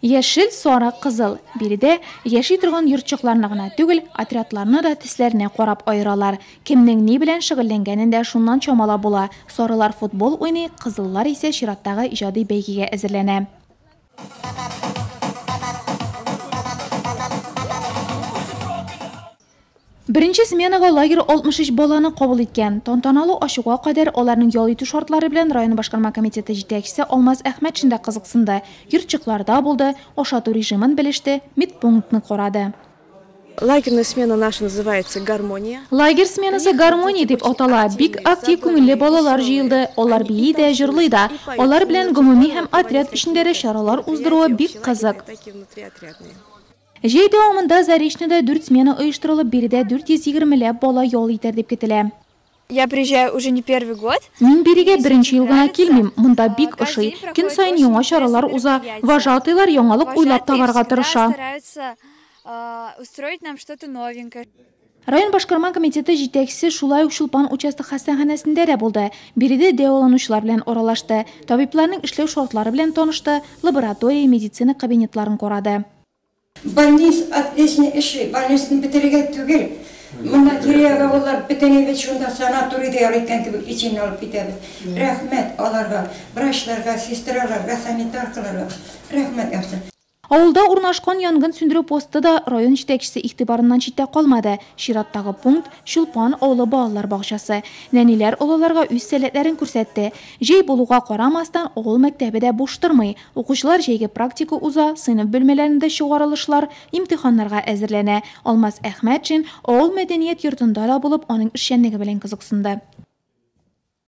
Яшел, сары, кызыл. Биредә яши торган йортчыкларны гына түгел, отрядларны да төсләренә карап аералар. Кемнең ни белән шөгыльләнгәнен дә шуннан чамалап була. Сарылар футбол уйный, кызыллар исә чираттагы иҗади бәйгегә әзерләнә. Беренче сменага лагерь 63 баланы кабул иткән. Тантаналы ачуга кадәр аларның ял итү шартлары белән район башкарма комитеты җитәкчесе Алмаз Әхмәтшин да кызыксынды, йортчыкларда булды, ашату режимын белеште, медпунктны карады. Лагерная смена наша называется «Гармония». Лагерь сменасы «Гармония» дип атала. Бик актив, күңелле балалар җыелды. Алар бии дә, җырлый да. Алар белән гомуми һәм отряд эчендә дә чаралар уздыруы бик кызык. Җәй дәвамында Заречныйда дүрт смена оештырылып, биредә 420 ләп бала ял итәр дип көтелә. Я приезжаю уже не первый год. Мин бирегә беренче ел гына килмим, монда бик ошый. Көн саен яңа чаралар уза. Вожатыйлар яңалык уйлап табарга тырыша. Устроить нам что-то новенькое. Район башкарма комитеты җитәкчесе шулай ук Чулпан участок хастаханәсендә дә булды. Биредә дәваланучылар белән аралашты, табибларның эшләү шартлары белән танышты, лаборатория, медицина кабинетларын карады. Больниц отличный эшли, больницаны бетерергә түгел. Монда тирә-як авыллар бөтенебез шунда санаторийда ял иткән кебек лечение алып китәбез. Рәхмәт аларга, врачларга, сестраларга, санитаркаларга. Рәхмәт яусын. Авылда урнашкан янгын сүндерү посты да район җитәкчесе игътибарыннан читтә калмады. Чираттагы пункт, Чулпан авылы балалар бакчасы. Нәниләр олыларга үз сәләтләрен күрсәтте. Җәй булуга карамастан, авыл мәктәбе дә буш тормый. Укучылар җәйге практика уза, сыйныф бүлмәләрендә чыгарылышлар, имтиханнарга әзерләнә. Алмаз Әхмәтшин авыл мәдәният йортында да булып, аның эшчәнлеге белән кызыксынды.